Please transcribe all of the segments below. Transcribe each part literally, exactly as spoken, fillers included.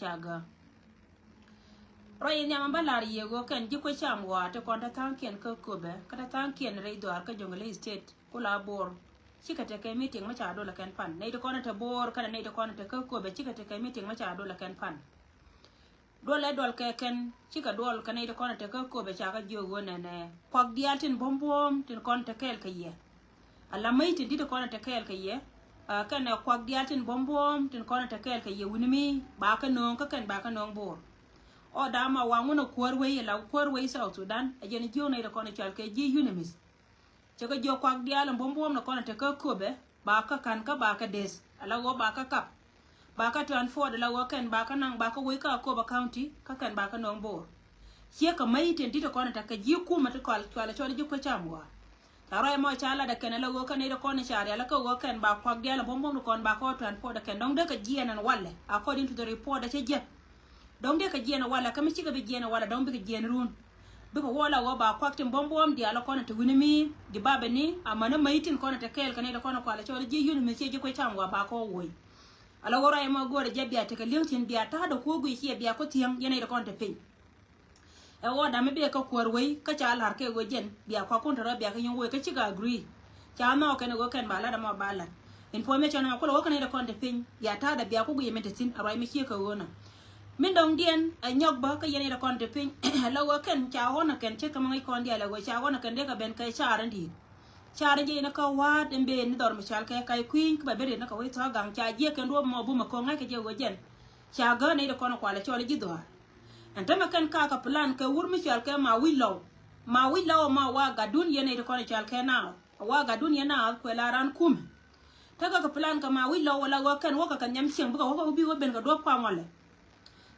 Ca gä. Ruac in nhiam in bä lar yiëë ɣöö kɛn ji̱ kuec cam ɣɔaa ti kɔn te tha̱a̱ŋkiɛn kä Köpɛ kä te tha̱a̱ŋkiɛn rɛy dhɔaar kä Jonglei State ku la Bor. Cikɛ tekɛ meeting mi ca dolɛ kɛn pan. Nɛy ti kɔn te Bor kɛnɛ nɛy ti kɔn te kä Köpɛ cikɛ tekɛ meeting mi ca dolɛ kɛn pan. Duɔlɛ duɔl kɛ kɛn cikɛ duɔl kɛ nɛy ti kɔn te kä Köpɛ ca kɛ jiök ɣöö nɛnɛ kuak diaal tin buɔ̱m buɔ̱ɔ̱m tin kɔn te kɛɛl kɛ yɛ. Ala mäc tin di̱t kɔn te kɛɛl kɛ yɛ. Aa, kɛnɛ kuak diaal tin buɔ̱m buɔ̱ɔ̱m tin kɔn te kɛɛl kɛ yɛ wi̱ni mi ba kɛ nööŋ kä kɛn ba kɛ nööŋ Bor. Ɔ dama waŋ wun a kuäär wei ala kuäär wei South Sudan a jɛn jiök nɛy ti kɔn cɔal kɛ ji̱ UNMISS. Cɛ kɛ jiök kuak diaal in buɔ̱m buɔ̱ɔ̱m ni kɔn te kä Köpɛ ba kä ka̱n kä ba kɛ des ala ɣöö ba kɛ kap. Ba kɛ transport ala ɣöö kɛn ba kɛ naŋ ba kɛ wei kä Akobo County kä kɛn ba kɛ nööŋ Bor. Ciek kɛ mäc tin di̱t kɔn te kɛ ji̱ kumɛ ti kɔal cual cɔl ji̱ kuec cam ɣɔaa. Ca ruac mɔ ca lat ɛ kɛn ala ɣöö kɛn nɛy ti kɔn ca rial kä ɣöö kɛn ba kuak diaal ɛ buɔ̱m buɔ̱m ti kɔn ba kɔn transport ɛ kɛn dɔ̱ŋ dee kɛ jiɛɛn ɛn walɛ according to the report ɛ cɛ jek. Dɔ̱ŋ dee kɛ jiɛɛn ɛ walɛ kä mi cikɛ bi jiɛɛn ɛ walɛ dɔ̱ŋ bikɛ jiɛɛn run. Bikɛ wä la ɣöö ba kuak tin buɔ̱m buɔ̱m diaal ɛ kɔn ɛ te wi̱ni mi di babɛ ni amäni mäc tin kɔn ɛ te kɛɛl kɛ nɛy ti kɔn ɛ kual ɛ cɔl ji̱ UNMISS ciɛ ji̱ kuec cam ɣɔaa ba kɔn woc. Ala ɣöö ruac mɔ go̱o̱rɛ jɛ bia tekɛ li̱eŋ tin bia ta̱a̱dɛ kuɔ guiy ciɛ bia kuɔ thiäŋ yɛn nɛy ti kɔn te piny. Ɛ ɣɔɔda mi bikɛ kä kuäär wei kä ca la̱r kɛ ɣöö jɛn bia kuakun te rɔ bia kɛ yɔ̱ŋ wei kä cikɛ agree. Ca nhɔɔk kɛn ɣöö kɛn ba la̱t ɛmɔ ba la̱t. Information ɛmɔ kulɛ wä kɛn ɛ kɔn te piny bia ta̱a̱dɛ bia kuk wi̱i̱ min te thi̱n a ruac mi ciek kɛ ɣöö nɔ. Min dɔ̱ŋdiɛn ɛ nyɔk bä kä yɛn ɛ kɔn te piny. Ala ɣöö kɛn ca ɣɔn ɛ kɛn ce̱tkɛ mi ŋäc kɔn diaal ɛ ɣöö ca ɣɔn ɛ kɛn dee kɛ ben kɛ car in di̱i̱t. Car in jiɛc ni kä wa̱a̱t in ben ni dhɔr mi cal kɛ kac kui̱ny kä bɛ ben riet ni kɛ wec thɔ̱a̱ gaŋ ca jiɛk kɛn duɔ̱ɔ̱p mɔ bumɛ ko̱ ŋa̱c kɛ jɛ ɣöö jɛn. Ca gäär nɛy ti kɔn ɛ kual ɛ cɔl ji̱ dhɔaar. Ɛn tämɛ kɛn kakä plan kɛ wur mi cɔal kɛ ma wi̱c lɔw. Ma wi̱c lɔw ma wa gatdun yɛn nɛy ti kɔn cɔal kɛ naath. A wa gatdun yɛn naath kuɛ la ran kumɛ. Tekɛ kɛ plan kɛ ma wi̱c lɔw wala wä kɛn wä kɛ kɛ nhiam cieŋ bikɛ wä kɛ wä bi wä ben kɛ duɔ̱p kua ŋɔlɛ.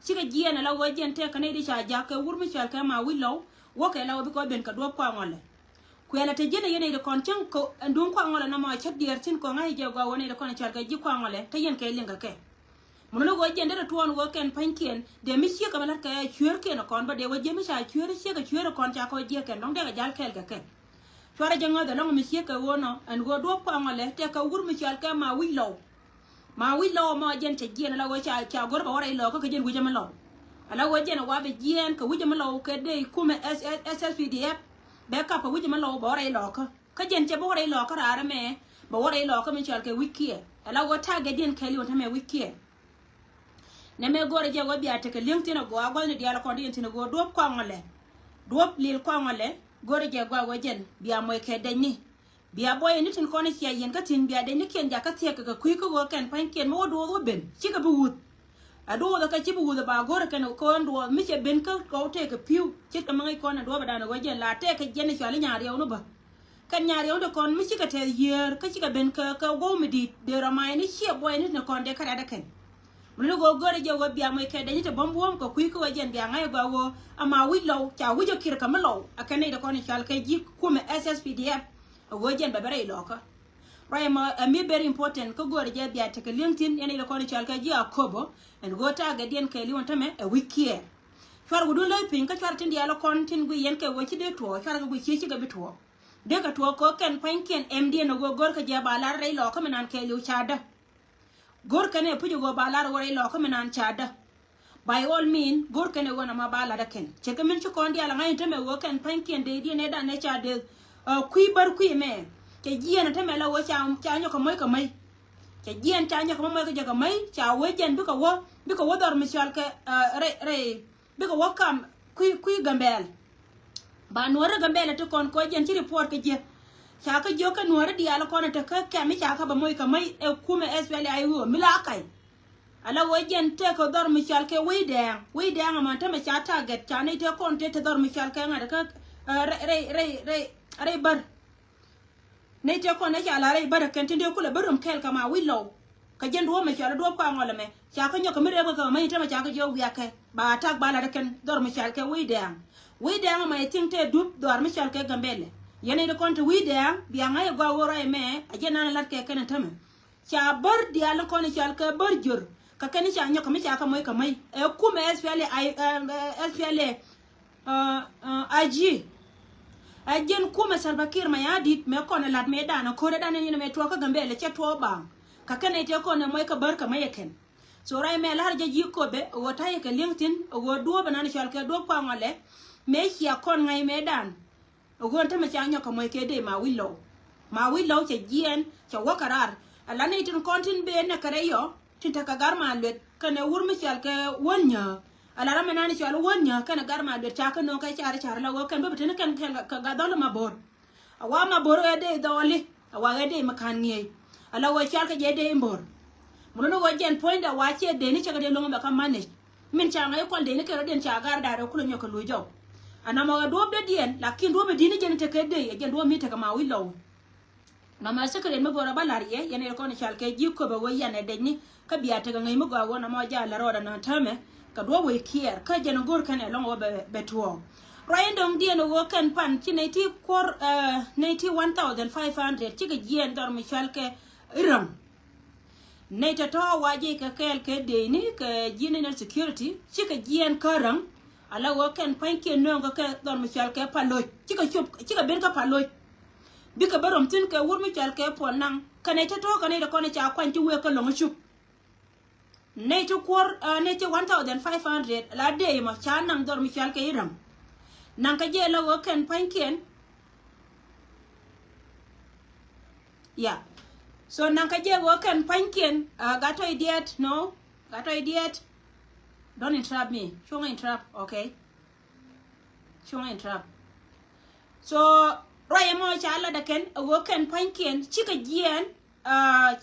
Cikɛ jiɛɛn ala wä jiɛn tɛk kɛ nɛy ti ca jak kɛ wur mi cɔal kɛ ma wi̱c lɔw wä kɛ la wä bikɛ wä ben kɛ duɔ̱p kua ŋɔlɛ. Kuɛlɛ te jiɛn a yɛn nɛy ti kɔn cieŋ kɛ ɛn duŋ kua ŋɔlɛ nɔmɔ a cä diɛɛr thi̱n kɔŋ a i̱ jɛ gɔaa wä nɛy ti kɔn cɔal kɛ ji̱ kua ŋɔlɛ te yɛn kɛ liŋ kɛ kɛ. Mun ni ɣöö jiɛn derɛ tuɔɔn ɣöö kɛn pa̱nykiɛn dee mi ciek kɛ mi la̱t kɛ cueerkiɛn kɔn bä dee wä jiɛ mi ca cueer ciek kɛ cueer kɔn ca kɔ jiɛk kɛn dɔ̱ŋ dee kɛ jal kɛɛl kɛ kɛn. Cuarɛ jɛ ŋäth ɛlɔ̱ŋ mi ciek kɛ ɣöö nɔ ɛn ɣöö duɔ̱p kɔaŋɔ lɛ tɛk kɛ wur mi cɔal kɛ ma wi̱c lɔw. Ma wi̱c lɔw mɔ jiɛn cɛ jiɛn ala ɣöö ca, ca go̱r bɛ wä rɛy lɔkä kɛ jiɛn wi̱cä mi lɔw. Ala ɣöö jiɛn ɛ wa bɛ jiɛn kɛ wi̱cä mi lɔw kɛ dee kumɛ S S, S S P D F. Bɛ kap kɛ wi̱cä mi lɔw bɛ wä rɛy lɔkä. Kä jɛn cɛ bi wä rɛy lɔkä raarä mɛ bɛ wä rɛy lɔkä mi cɔal kɛ wi̱c kiɛ. Ala ɣöö target diɛn kɛɛliw tämɛ wi̱c kiɛ. Nɛmɛ go̱rɛ jɛ wä bia tekɛ li̱eŋ thi̱n agɔaa gua̱thni diaal kɔn ti yɛn thi̱n agɔaa duɔ̱p kɔaŋɔ lɛ. Duɔ̱p lil kɔaŋɔ lɛ. Go̱rɛ jɛ gɔaa wä jɛn bia mɔc kɛ dɛcni. Bia buɔyɛ ni tin kɔn i̱ cia yɛn kä thi̱n bia dɛcnikiɛn jakä thiɛk kɛ kɛ kui̱ kä ɣöö kɛn pa̱nykiɛn mi wä duɔth wä ben cikɛ bi wuth. A duɔth kä ci bi wuth a ba go̱rɛ kɛn kɔn duɔth mi cɛ ben kä kɔw tëëkɛ pi̱w ce̱tkɛ mi ŋäc kɔn a duɔ̱p a dan a ɣöö jɛn la tɛɛkɛ jɛn i̱ cɔal i̱ nyaar yɛw ni bä. Kɛn nyaar yɔ̱ŋ ti kɔn mi cikɛ tɛth yiëër kä cikɛ ben kä, kä go̱o̱k mi di̱i̱t dee rɔ ma̱a̱c ni ciɛ buɔyni ni kɔn dee kä rɛ̈t ɛ kɛn. Mi ni ɣöö gör jɛ ɣöö bia moc kɛ dee ni ti bäm buɔ̱ɔ̱m kɛ kui̱ kä ɣöö jɛn bia ŋa̱c ɛ gɔaa ɣöö ama wi̱c lɔw ca wi̱c ɛ kir kɛ mi lɔw ɛ kɛn nɛy ti kɔn i̱ cɔal kɛ ji̱ kumɛ S S P D F. Ɛ ɣöö jɛn bɛ bɛ rɛy lɔkä. Ruac ɛmɔ ɛ mi very important kä gör jɛ bia tekɛ li̱eŋ thi̱n yɛn nɛy ti kɔn i̱ cɔal kɛ ji̱ Akobo ɛn ɣöö target diɛn kɛɛliw ɛn tämɛ ɛ wi̱c kiɛɛr. Cuarɛ wudun lä piny kä cuarɛ tin diaal kɔn tin gui yɛn kɛ ɣöö ci dee tuɔɔk cuarɛ kɛ gui cie cikɛ bi tuɔɔk. Dee kɛ tuɔɔk kɛ kɛn pa̱nykiɛn ɛmdiɛn a ɣöö gör kɛ jɛ ba lar rɛy lɔkä mi nan kɛɛliw ca dä. Gör kɛn ɛ puc a ɣöö ba lar ɣöö rɛy lɔkä mi nan ca dä. By all mean gör kɛn ɛ ɣöö na ma ba lar dä kɛn cɛ kɛ min ci kɔn diaal a ŋa̱c in tämɛ ɣöö kɛn pa̱nykiɛn dee diɛn ɛ dan ɛ ca dee. Kui̱ bär kui̱ mɛ cɛ jiɛɛn ɛ tämɛ la ɣöö ca, ca nyɔk kɛ moc kɛ mäc. Cɛ jiɛɛn ca nyɔk kɛ mɔ moc kɛ jɛ kɛ mäc ca wee jɛn bikɛ wä, bikɛ wä dhɔr mi cɔal kɛ rɛy, rɛy. Bikɛ wä kam kui̱, kui̱ Gambɛl. Ba nuɔ̱ɔ̱ri Gambɛl ti kɔn kɔ jɛn ci report kä jiɛ. Ca kä jiök kä nuɔ̱ɔ̱ri diaal kɔn te kä kɛm mi ca kä bɛ moc kä mäc ɛ kumɛ S P L A I O mi la kac. Ala wee jɛn tëë kä dhɔr mi cɔal kɛ Wec Dɛɛŋ. Wec Dɛɛŋ aman te mɛ ca target ca nɛy te kɔn te te dhɔr mi cɔal kɛ ŋa̱t kä rɛy, rɛy, rɛy, rɛy, rɛy bär. Nɛy tëë kɔn ɛ ca la̱r rɛy bärä kɛn tin dee kulɛ bä rom kɛɛl kɛ ma wi̱c lɔw. Kɛ jɛn duɔ̱ɔ̱p mɛ cɔal i̱ duɔ̱ɔ̱p kɔaŋɔ lɛ mɛ ca kä nyɔk kɛ mi rɛp kɛ kɛ mɛ i̱ tämɛ ca kä jiɔ wiakɛ ba attack ba la̱r kɛn dhɔr mi cɔal kɛ Wec Dɛɛŋ. Wec Dɛɛŋ mɛ i̱ thiŋ tëë dup dhɔaar mi cɔal kɛ Gambɛlɛ. Yɛn nɛy ti kɔn te Wec Dɛɛŋ bia ŋa̱c ɛ gɔaa ɣöö ruac ɛmɛ a jɛn nan ɛ la̱t kɛ kɛn ɛ tämɛ. Ca bär diaal ni kɔn i̱ cɔal kɛ bär jör kɛ kɛn i̱ ca nyɔk kɛ mi ca kɛ moc kɛ mäc ɛ kumɛ S P L A I, eh, eh, S P L A, eh, eh, I G. Ɛ jɛn kumɛ Salva Kiir mɛ ya di̱t mɛ kɔn ɛ la̱t mɛ dan ɛ ko̱r ɛ dan ɛ nyin mɛ tuɔɔk kä Gambɛlɛ cɛ tuɔɔk baaŋ. Kɛ kɛn ɛ tëë kɔn ɛ moc kɛ bär kɛ mäc ɛ kɛn. So ruac mɛ la̱r jɛ ji̱ Köpɛ ɣöö ta̱yɛ kɛ li̱eŋ thi̱n ɣöö duɔ̱ɔ̱p ɛnan cɔal kɛ duɔ̱ɔ̱p Kuaŋ Ɔlɛ mëë cia kɔn ŋa̱c mëëdan. Ɣöö ɛn tämɛ ca nyɔk kɛ muɔc kɛ dee ma wi̱c lɔw. Ma wi̱c lɔw cɛ jiɛɛn cɛ wä kɛ raar. Ala ni tin kɔn tin ben nɛ kɛ rɛy yɔ tin tekɛ gar ma luet kɛnɛ wur mi cɔal kɛ Wän Nyääk. Ala ram ɛnan cɔal Wän Nyääk kɛnɛ gar ma luet ca kɛ no̱o̱ŋ kɛ car car la ɣöö kɛn bä bi teni kɛn kɛ gat dhɔl ma bo̱r. A wa ma bo̱r ɣɛ dee dhɔɔli a wa ɣɛ dee mi ka̱n ŋi̱eec. Ala ɣöö cɔal kɛ jɛ dee in bo̱r. Mun ni ɣöö jɛn puɔ̱nydɛ wa ciɛ dee ni cɛ kɛ dee lo̱ŋ bɛ kä manage. Min ca ŋa̱c kɔl dee ni kɛ rɔ diɛn ca gar da̱a̱r ɛ kulɛ nyɔk kɛ luc jɔw. Anamɔ ɛ duɔ̱ɔ̱p dee diɛn lakin duɔ̱ɔ̱p mi di̱t ni jɛn tekɛ dee ɛ jɛn duɔ̱ɔ̱p mi tekɛ ma wi̱c lɔw. Nɔmɔ ɛ secret mi go̱rɛ ba la̱r yɛ yɛn ɛ kɔn cɔal kɛ ji̱ Köpɛ ɣöö yɛn ɛ dec ni kä bia tekɛ ŋäc mi gɔaa ɣöö nɔmɔ jaa lɛ rɔɔdɛ nɔn täämɛ kɛ duɔ̱ɔ̱p wec kiɛɛr kä jɛn go̱o̱r kɛn ɛ lɔ̱ŋ ɣöö bɛ bɛ tuɔɔk. Ruac in dɔ̱ŋ diɛn ɣöö kɛn pan ci nɛy ti kuɔr nɛy ti one thousand five hundred cikɛ jiɛɛn dhɔr mi cɔal kɛ i̱ räŋ. Nɛy tɔ̱tɔ̱ wa jiɛc kɛ kɛɛl kɛ dee ni kɛ ji̱ national security cikɛ jiɛɛn kä räŋ. Ala ɣöö kɛn pa̱nykiɛn nööŋ kɛ kɛ dhɔr mi cɔal kɛ Paloc cikɛ cop cikɛ ben kä Paloc. Bikɛ bä röm thi̱n kɛ wur mi cɔal kɛ Puɔl Naŋ kɛ nɛy tɔ̱tɔ̱ kɛ nɛy ti kɔn ca kuany ci wëë kä Lo̱ŋ Cuk. Nɛy ti kuɔr nɛy ti one thousand five hundred la dee mɔ ca naŋ dhɔr mi cɔal kɛ i̱ räŋ. Naŋ kɛ jɛ la ɣöö kɛn pa̱nykiɛn. Yeah. So naŋ kɛ jɛ ɣöö kɛn pa̱nykiɛn. Gat tɔ̱ idiɛt, no. Gat tɔ̱ idiɛt. Don't interrupt me. Cuŋ interrupt, okay? Cuŋ interrupt. So ruac ɛmɔ ca lat ɛ kɛn ɛ ɣöö kɛn pa̱nykiɛn cikɛ jiɛɛn.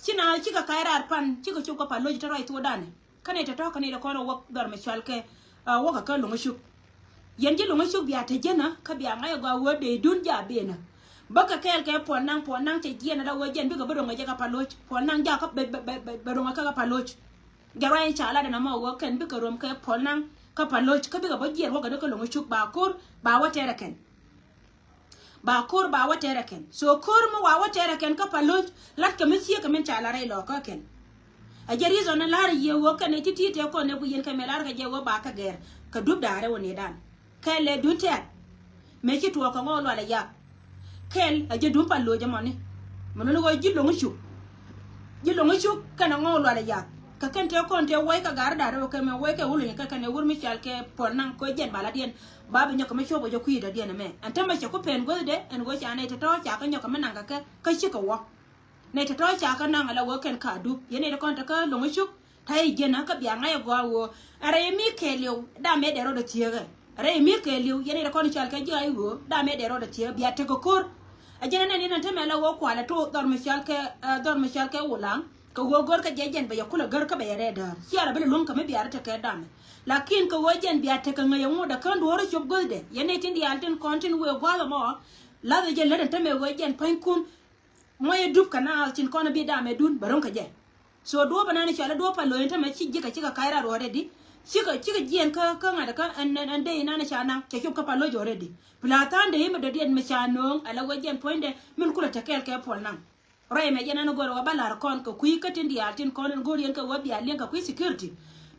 Ci na cikɛ ka̱c raar pan cikɛ cop kä Paloc te ruac thuɔɔdanɛ. Kä nɛy tɔ̱tɔ̱ kä nɛy ti kɔn ɛ wäk dhɔr mi cɔal kɛ wäkä kä Lo̱ŋ Cuk. Yɛn ji̱ Lo̱ŋ Cuk bia te jiɛn kä bia ŋa̱c ɛ gɔaa ɣöö dee dun jaa benä. Bä kɛ kɛɛl kɛ Puɔl Naŋ, Puɔl Naŋ cɛ jiɛn ɛ la ɣöö jɛn bikɛ bä ro̱ŋ ɛ jɛ kä Paloc. Puɔl Naŋ jaa kä bɛ ro̱ŋ ɛ kä Paloc. Jɛ ruac in ca lat ɛn amɔ ɣöö kɛn bikɛ röm kɛ Puɔl Naŋ kä Paloc kä bikɛ bä jiɛn wäkä ni kä Lo̱ŋ Cuk ba ko̱r ba wä tɛɛr ɛ kɛn. Ba ko̱r ba wä tɛɛr ɛ kɛn. So ko̱r mi wa wä tɛɛr ɛ kɛn kä Paloc lat kɛ mi ciek kɛ min ca lar rɛy lɔɔkä kɛn. A jɛ reason ni lar yie wä kɛn ɛ ti ti tɛ kɔn ɛ ku yɛn kɛ mɛ lar kɛ jɛ wä ba kɛ gɛr kɛ dup da̱a̱r ɛ wä ni dan. Kɛl ɛ dun tɛɛr. Mɛ ci tuɔɔk kɛ ŋɔɔ lual ɛ yath. Kɛl a jɛ dun Paloc ɛ mɔni. Mɛ nuni wä ji̱ Lo̱ŋ Cuk. Ji̱ Lo̱ŋ Cuk kɛn ɛ ŋɔɔ lual ɛ yath. Kɛ kɛn tɛ kɔn tɛ wä kɛ gar da̱a̱r ɛ wä kɛ mɛ wä kɛ wuluny kɛ kɛn ɛ wur mi cal kɛ Puɔl Naŋ kɛ jɛn baladiɛn. Ba bi nyɔk kɛ mi cuɔp kɛ jɛ kui̱ dɔ̱diɛn ɛmɛ. Ɛn tämɛ cɛ ku pɛn guäthdɛ ɛn ɣöö ca nɛy tɔ̱tɔ̱ ca kä nyɔk kɛ mi naŋ kɛ kɛ kä cikɛ wä. Nɛy tɔ̱tɔ̱ ca kä naŋ ala ɣöö kɛn ka dup yɛn nɛy ti kɔn te kä Lo̱ŋ Cuk. Ta̱yɛ jiɛn kä bia ŋa̱c ɛ gɔaa ɣöö ɛ rɛy mi kɛɛliw damɛ dee rɔɔdɛ thieekä. Ɛ rɛy mi kɛɛliw yɛn nɛy ti kɔn cal kɛ ji̱ ɣa̱c ɣöö damɛ dee rɔɔdɛ thieekä bia tekɛ ko̱r. Ɛ jiɛn ɛnɛn in ɛn tämɛ ala ɣöö kualɛ to̱ dhɔr mi cal kɛ dhɔr mi cal kɛ Wulaŋ. Kɛ ɣöö gör kä jɛ jɛn bɛ yɛ kulɛ gör kä bɛ yɛ rɛɛ däär. Ciɛ ala bi lɛ luäŋ kɛ mi bia rɔ tekɛ damɛ. Lakin kɛ ɣöö jɛn bia tekɛ ŋäc ɛŋu dɛ kän duɔ̱ɔ̱r cop göthdɛ. Yɛn nɛy tin diaal tin kɔn tin wëë gua̱a̱th ɛmɔ. Lath ɛ jɛ lät ɛn tämɛ ɣöö jɛn pa̱nykun. Mɔ yɛ dup kɛ naath tin kɔn bi damɛ dun bɛ ro̱ŋ kɛ jɛ. So duɔ̱ɔ̱p ɛnan cɔal i̱ duɔ̱ɔ̱p Paloc ɛn tämɛ ci ji̱ kɛ cikɛ kac rar already. Cikɛ cikɛ jiɛn kä kä ŋa̱t kä ɛn ɛn dee inan ca naŋ cɛ cop kä Paloc already. Pla tha̱a̱ŋ dee imɛ dɔ̱diɛn mi ca nööŋ ala ɣöö jɛn puɔ̱nydɛ min kulɛ te kɛɛl kɛ Puɔl Naŋ. Ruac mɛ jɛn ɛn go̱r ɣöö ba la̱r kɔn kɛ kui̱ kä tin diaal tin kɔn in go̱r yɛn kɛ ɣöö bia liɛŋ kɛ kui̱ security.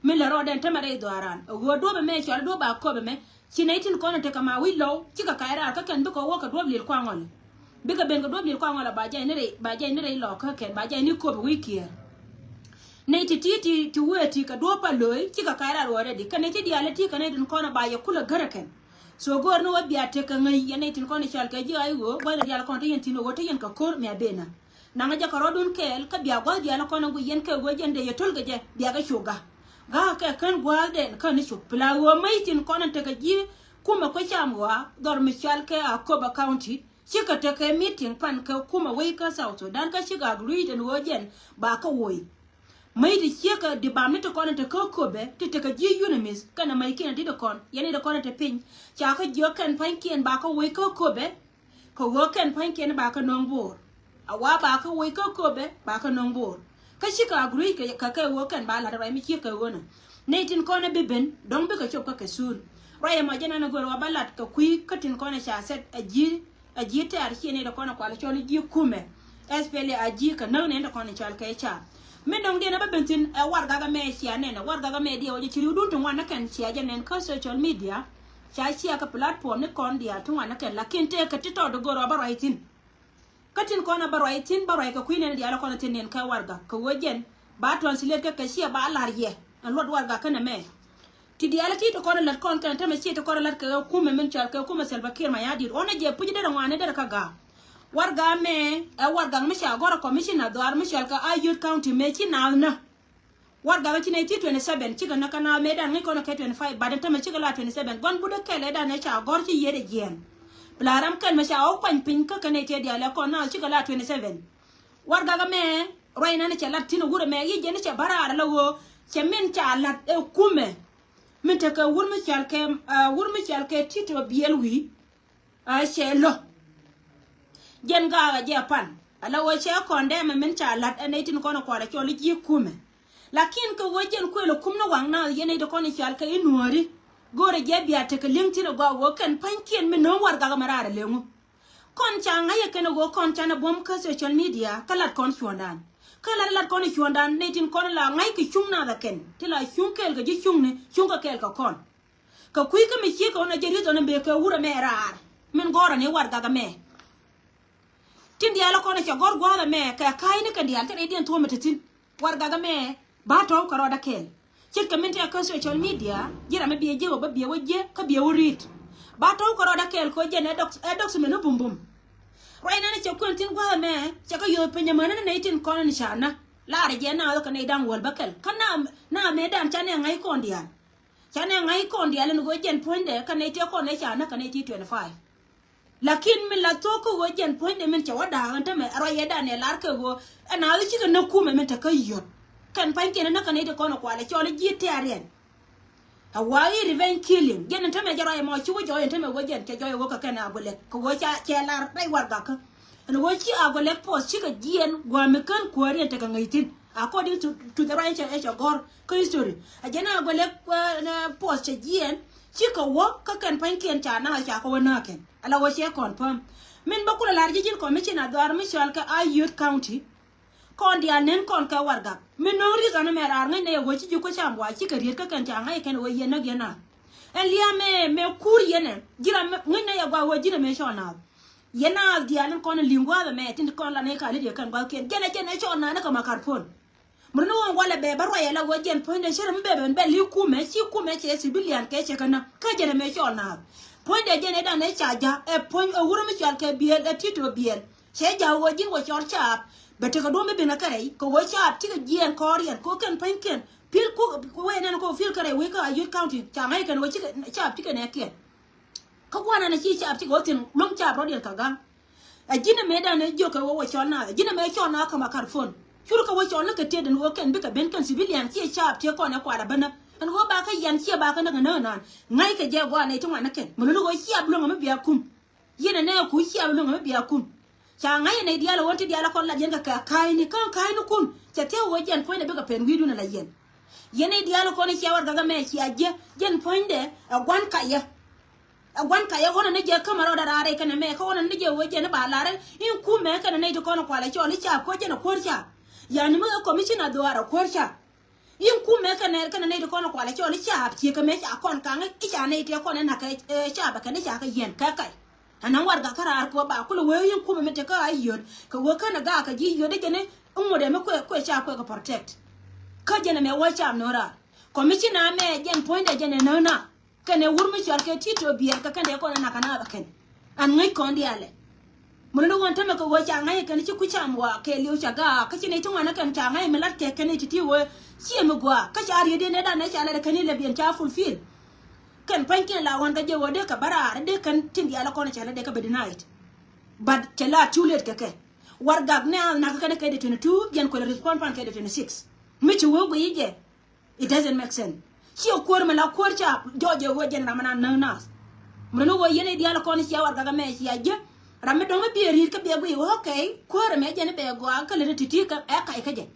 Min lɛ rɔɔdɛn tämɛ rɛy dhɔaaran ɛ ɣöö duɔ̱ɔ̱p ɛmɛ cɔal i̱ duɔ̱ɔ̱p ba köp ɛmɛ. Ci nɛy tin kɔn in tekɛ ma wi̱c lɔw cikɛ kac raar kä kɛn bikɛ wä kɛ duɔ̱ɔ̱p li̱l Kuaŋ Ɔl. Bikɛ ben kɛ duɔ̱ɔ̱p li̱l Kuaŋ Ɔl ba jɛn ni rɛy ba jɛn ni rɛy lɔɔkä kɛn ba jɛn ni köp wi̱i̱ kiɛɛr. Nɛy ti ti ti ti wee ti kɛ duɔ̱ɔ̱p Paloc cikɛ kac raar already kɛ nɛy ti diaal ti kɛ nɛy tin kɔn in ba yɛ kulɛ gärä kɛn. So go̱o̱r ni wä bia tekɛ ŋäc yɛn nɛy tin kɔn in cɔal kɛ ji̱ ɣa̱c ɣöö gua̱thni diaal kɔn te yɛn thi̱n ɣöö te yɛn kɛ ko̱r mia benä. Naŋ jɛ kɛ rɔɔdun kɛɛl kä bia gua̱th diaal kɔn in gui yɛn kɛ ɣöö jɛn dee yɛ to̱l kɛ jɛ bia kɛ cu ga̱. Ga̱ kɛ kän gua̱a̱thdɛn kän ni cu pla ɣöö mäc tin kɔn in tekɛ ji̱ kumɛ kuecam ɣɔaa dhɔr mi cɔal kɛ Akobo County. Cikɛ tekɛ meeting pan kɛ kumɛ wec kä South Sudan kä cikɛ agree ɛn ɣöö jɛn ba kä woc. Mäc ti ciekɛ di bam ni ti kɔn in te kä Akobo ti tekɛ ji̱ UNMISS kɛnɛ mäc kiɛn ti ti kɔn yɛn in ti kɔn in te piny. Ca kä jiök kɛn pa̱nykiɛn ba kä woc kä Akobo. Kɛ ɣöö kɛn pa̱nykiɛn ba kä nöŋ bo̱o̱r. A wa ba kä woc kä Akobo ba kä nöŋ bo̱o̱r. Kä cikɛ agree kɛ kɛ kɛ ɣöö kɛn ba la̱t ruac mi ciek kɛ ɣöö nä. Nɛy tin kɔn ɛ bi ben dɔ̱ŋ bikɛ cop kä kɛ soon. Ruac ɛmɔ jɛn ɛn ɛ go̱r ɣöö ba la̱t kɛ kui̱ kä tin kɔn ɛ ca sɛt ɛ ji̱ ɛ ji̱ tɛ̈r ciɛ nɛy ti kɔn ɛ kual cɔl i̱ ji̱ kumɛ. Especially a ji̱ kɛ näk nɛn ti kɔn ɛ cɔl kɛ ca. Min dɔ̱ŋ diɛn ɛ bä ben thi̱n ɛ warɛgak ɛmɛ cia nɛn ɛ warɛgak ɛmɛ diɛ wä jɛ ci ri̱wdun ti ŋuan ɛ kɛn cia jɛ nɛn kä social media. Ca cia kɛ platform ni kɔn diaal ti ŋuan ɛ kɛn lakin tëëkɛ ti tɔt di go̱r ɣöö bä ruac thi̱n. Kä tin kɔn a bä ruac thi̱n bä ruac kɛ kui̱ nɛn diaal kɔn a thi̱n nɛn kä warɛgak kɛ ɣöö jɛn ba translate kä kɛ ciɛ ba la̱r yɛ. luɔt warɛgak kɛnɛ mɛ. Ti diaal ti ti kɔn lät kɔn kɛn tämɛ ci ti kɔn lät kɛ kumɛ min cɔal kɛ kumɛ Salva Kiir Mayardit. Ɣɔn ɛ jɛ puc derɛ ŋuani derɛ kä ga̱a̱. Warɛgak mɛ ɛ warɛgak mi ca gɔr ɛ commissioner dhuaar mi cɔal kɛ Ayod County mɛ ci naath nä. Warɛgak ci nɛ ti twenty seven cikɛ nä kä naath mɛ dan ŋäc kɔn kɛ twenty five, but tämɛ cikɛ la twenty seven. Gua̱n but ɛ kɛl ɛ dan ɛ ca gɔr ci yiet ɛ jiɛn. Bi la ram kɛl mɛ ca ɣɔw kuany piny kä kɛn ɛ ti diaal ɛ kɔn naath cikɛ la twenty seven. Warɛgak mɛ ruac nan cɛ lat thin wurɛ mɛ yic jɛn cɛ bä raar ala ɣöö cɛ min ca lat ɛ kumɛ. Min tekɛ wur mi cɔal kɛ, ah, wur mi cɔal kɛ Tito Biɛl wi̱i̱. Ah, cɛ lɔ. Jɛn gaakɛ jɛ pan ala ɣöö cɛ kɔn dɛmɛ min ca lat ɛ nɛy tin kɔn kualɛ cɔl i̱ ji̱ kumɛ. Lakin kɛ ɣöö jɛn kuël ɛ kum ni waŋ naath yɛn nɛy ti kɔn i̱ cɔal kɛ i̱ nuääri. Go̱o̱rɛ jɛ bia tekɛ li̱eŋ thin ɛ gɔaa ɣöö kɛn pa̱nykiɛn mi no̱o̱ŋ warɛgak mɛ raar ɛ leŋu. Kɔn ca ŋa̱c ɛ kɛn ɛ ɣöö kɔn canɛ buɔ̱m kä social media kä lat kɔn cuɔ̱ndan. Kä lat lat kɔn cuɔ̱ndan nɛy tin kɔn la ŋa̱c kɛ cuŋ naath ɛ kɛn ti la cuŋ kɛɛl kɛ ji̱ cuŋni cuŋ kɛ kɛɛl kɛ kɔn. Kɛ kui̱ kä mi ciek kɛ ɣän a jɛ rieth ɣän a mëë kɛ wurɛ mɛ raar min gɔ̱rä ni warɛgak mɛ. Tin diaal kɔn cɛ gɔ̱r gua̱a̱th ɛmɛ kɛ ka̱a̱cni kɛn diaal te rɛydiɛn thuɔ̱ɔ̱mɛ te thi̱n. Warɛgak ɛmɛ ba tɔ̱w kɛ rɔɔdɛ kɛɛl. Ce̱tkɛ min tɛk kä social media ji̱ ram mi biɛ ji̱ wä bä biɛ wä ji̱ kä biɛ wä ri̱t. Ba tɔ̱w kɛ rɔɔdɛ kɛɛl kɛ ɣöö jɛn ɛ dɔk, ɛ dɔk cimɛn ni bumbum. Ruac nɛn cɛ kuɛn thi̱n gua̱a̱th ɛmɛ cɛ kɛ yio̱o̱th piny ɛmän ni nɛy tin kɔn ni ca nä. Laarɛ jɛ naath kɛ nɛy da̱ŋ wäl bä kɛl kä na, na mëë dan ca nɛ ŋa̱c kɔn diaal. Ca nɛ ŋa̱c kɔn diaal ɛn ɣöö jɛn puɔ̱nydɛ kä nɛy tëë kɔn nɛ ca nä kä nɛy tëë twenty five. Lakin min la thok kä ɣöö jɛn puɔ̱nydɛ min cɛ wä da̱a̱k ɛn tämɛ ruac yɛ dan ɛ lar kɛ ɣöö ɛn a ɣä cikɛ näk kumɛ min te kä yio̱t. Kɛn pa̱nykiɛn ɛ näk kä nɛy ti kɔn ɛ kualɛ cɔl i̱ ji̱ tɛ̈riɛn. A wa i̱ revenge killing jɛn ɛn tämɛ jɛ ruac ɛmɔ ci wä jɔɔc ɛn tämɛ ɣöö jɛn cɛ jɔɔc ɛ ɣöö kɛ kɛn a gulɛ kɛ ɣöö ca cɛ lar rɛy warɛgakä. Ɛn ɣöö ci a gulɛ post cikɛ jiɛn gua̱a̱mi kän kuääriɛn tekɛ ŋäc thi̱n. According to, to the right ɛ cɛ gɔ̱r kä history. A jɛn a gɔlɛ, eh, post cɛ jiɛn cikɛ wä kä kɛn pa̱nykiɛn ca naŋ a ca kɛ wä nääkɛn. Ala wä cɛ confirm. Min bä kulɛ lar ji̱ ji̱n commissioner dhuaar mi cɔal kɛ Ayod County. Kɔn diaal nen kɔn kɛ warɛgak. Min no̱o̱ŋ ri̱th ɔn mɛ raar ŋäc nɛ yɛ wä ci ji̱ kuecam wa cikɛ riet kä kɛn ca ŋa̱c kɛn wä yɛn näk yɛn a. Ɛn lia̱a̱ mɛ, mɛ kuur yɛn ɛ. Ji̱ ram ŋäc nɛ yɛ gua wä ji̱n ɛ mɛ cɔl naath. Yɛn naath diaal in kɔn in li̱ŋ gua̱a̱th ɛmɛ tin ti kɔn la nɛy ka li̱t yɛ kɛn gua̱a̱th kiɛn. Jɛn ɛ jɛn ɛ cɔl naath ni kɛ ma karpon. Murni wä walɛ bɛ bä ruac ala wä jɛn puɔ̱nydɛ cɛ rɛ mi bɛ ben bɛ li̱i̱ kumɛ ci kumɛ cɛ civilian kɛ cɛ kɛ näk kä jɛn ɛmɛ cɔl naath. Puɔ̱nydɛ jɛn ɛ dan ɛ ca ja̱ ɛ puɔ̱ny ɛ wurɛ mi cɔal kɛ biɛl ɛ Tito Biɛl. Cɛ ja̱ wä ji̱n wä cɔl caap. Bɛ tekɛ duɔ̱m mi ben ɛ kɛ rɛy kɛ wä caap cikɛ jiɛɛn kɔɔriɛn kɛ wä kɛn pa̱nykiɛn. Pil ku wee nɛn kɛ wä pil kɛ rɛy wee kä Ayod County ca ŋa̱c kɛn wä cikɛ caap cikɛ nɛɛkiɛn. Kä gua̱n ɛn a ci caap cikɛ wä thi̱n luäŋ caap rɔ̱diɛn kɛ ga̱ŋ. A ji̱n ɛmɛ dan ɛ jiök kɛ wä wä cɔl na, a ji̱n ɛmɛ cɔl na kä ma karpon. Cur kɛ wä cɔl ni kɛ tiet ɛn wä kɛn bikɛ ben kɛn civilian ci caap tiet kɔn ɛ kuat a bä näk. Ɛn wä ba kä yan ciɛ ba kä näk ɛ näk ɛnan. Ŋa̱ckɛ jɛ gua̱n ɛ ti ŋuan ni kɛn. Mɛ luni wä ciap luäŋ ɛmɛ bia kum. Yɛn ɛ nɛ ku ciap luäŋ ɛmɛ bia kum. Ca ŋa̱c ɛ nɛy diaal ɛ wä ti diaal ɛ kɔn la yɛn kɛ kɛ ka̱a̱cni kä ka̱a̱cnikun. Cɛ thia̱k wä jɛn puɔ̱nydɛ bikɛ pɛn wi̱i̱dun ɛ la yɛn. Yɛn nɛy diaal ɛ kɔn ɛ cia warɛgak ɛmɛ cia jiɛ jɛn puɔ̱nydɛ ɛ gua̱n kayɛ. Ɛ gua̱n kayɛ ɣɔn ni jɛ kämɛ rɔɔdɛ raar rɛy kɛnɛ mɛ kä ɣɔn ni jɛ wee jɛ ni ba lar in kumɛ kɛnɛ nɛy ti kɔn kualɛ cɔl i̱ caap kuɔ̱c jɛn ɛ kuäär caap. Yani mi ɛ commissioner dhuaar ɛ kuäär caap. In kumɛ kɛnɛ kɛnɛ nɛy ti kɔn kualɛ cɔl i̱ caap ciek kɛ mɛ ca kɔn kaŋ i̱ ca nɛy ti kɔn i̱ nak kɛ caap ɛ kɛn i̱ ca kɛ yiɛn kɛ kɛc. Ɛn ɛ warɛgak kä raar kɛ wä ba kulɛ wee in kumɛ mi te kä a yio̱t kɛ wee känɛ gaak kɛ ji̱ yio̱t i̱ jɛn i̱ ŋot ɛ mi kuɛ kuɛ caap kuɛ kɛ protect. Kä jɛn ɛ mɛ wä caap no̱o̱ŋ raar. Commissioner mɛ jɛn puɔ̱nydɛ jɛn ɛ näk na. Kɛnɛ wur mi cɔal kɛ Tito Biɛl kɛ kɛn dee kɔn ɛ nak kɛ naath ɛ kɛn. An ŋäc kɔn diaalɛ. Mi luni ɣöö tämɛ kɛ ɣöö ca ŋa̱c ɛ kɛn ci kui̱ cam wa kɛ liw ca gaak kä ci nɛy ti ŋuan ɛ kɛn ca ŋa̱c ɛ mi lat kɛ kɛn nɛy ti̱ti̱ ɣöö ciɛ mi gɔaa kä ca riet in ɛ dan ɛ ca lat ɛ kɛn in lɛ biɛn ca fulfill. Kɛn pa̱nykiɛn la ɣɔn kɛ jɛ ɣöö dee kɛ bä raar dee kɛn tin diaal ɛ kɔn ɛ ca lat dee kɛ bɛ denied. But cɛ la too late kɛ kɛ. Warɛgak nɛ a nak kɛ kɛn kɛ dee twenty two jɛn kuɛl respond pan kɛ dee twenty six. Mi ci wee guiy i̱ jɛ. It doesn't make sense. Ciɛ kuäär mi la kuäär ca jɔɔc ɛ ɣöö jɛn ram mi na näk naath. Mi run ɣöö yɛn i̱ diaal kɔn cia warɛgak ɛmɛ cia jiäk. Ram mi dɔ̱ŋ mi biɛ ri̱i̱t kä biɛ guiy ɣöö okay kuäär ɛmɛ jɛn i̱ bɛ gɔaa kä lät i̱ ti̱ti̱ kä ɛ kac kä jɛ.